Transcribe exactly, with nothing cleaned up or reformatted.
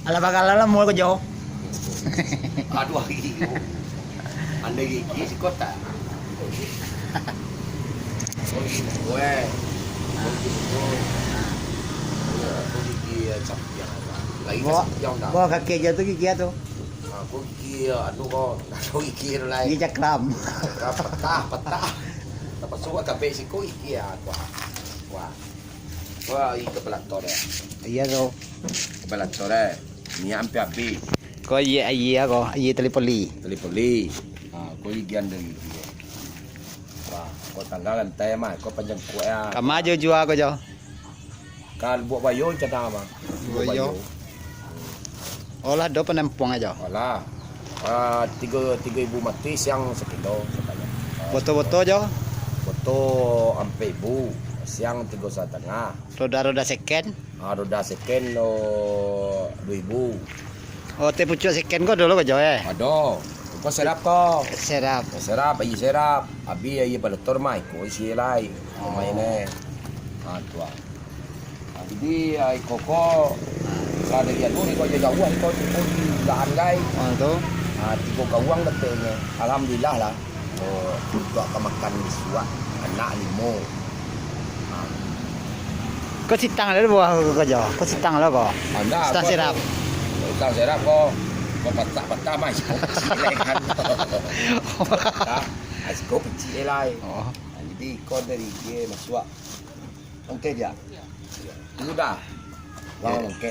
Alah, bagala lah mual ko jo. Aduh, iyo. Andai gigi siko tak. Oh, iyo, weh. Oh, iyo. Iyo, aku gigi, eh, sampiang. Lagi ka Bo-, sampiang dah. Bo kaki aja tu gigi tu. Ah, aku gigi, eh, anu ko, dah tahu gigi tu lai. Gigi cakram. Cakram patah, patah. Tapasuak kabek siko gigi, ah, wah. Wah. Wah, iko palato deh. Iyo tu. Palato deh. Minyak ampia abih. Ko aia, aia ko, aia tali poli. Tali poli. Ha, ko gigian dari gigi. Wah, ko tangga lantai mah, ko panjang kuat ya. Kama jo jua ko jo. Ka Lubuak Bayo cana mah. Lubuak Bayo. Bayo. Olah do panampuang aja. Olah. Ah, tigo, tigo ibu mati siang sakilo sabanyak. Boto-boto jo. Boto ampek ibu, siang tigo satangah. Roda-roda seken? Ah, roda seken, oh, duo ibu. Oh, teh pucuak seken ko dulu ko jo, eh? Ado. Ko serap ko. Serap. Serap, aia serap. Abih aia palato mah, iko isi lai. Oh. Main, eh. Ah, tu ah. Ah, jadi, ah, iko ko, sadari anu ni ko jauah iko, iko di Lahan Gai. Oh, tu. Ah, tigo gawang dapeknyo. Alhamdulillah lah. Oh, untuak ka makan isuak, anak limo. Ah. Ko sitang lah buah ko jo. Ko sitang lah ko. Anda, Sitang ko sirap. Sitang sirap ko. Ko patah-patah mah, iko kecil kan. Patah, iko kecil lai. Oh. Ah, jadi iko dari dia masuak. Oke dia. Sudah. Bang, oke.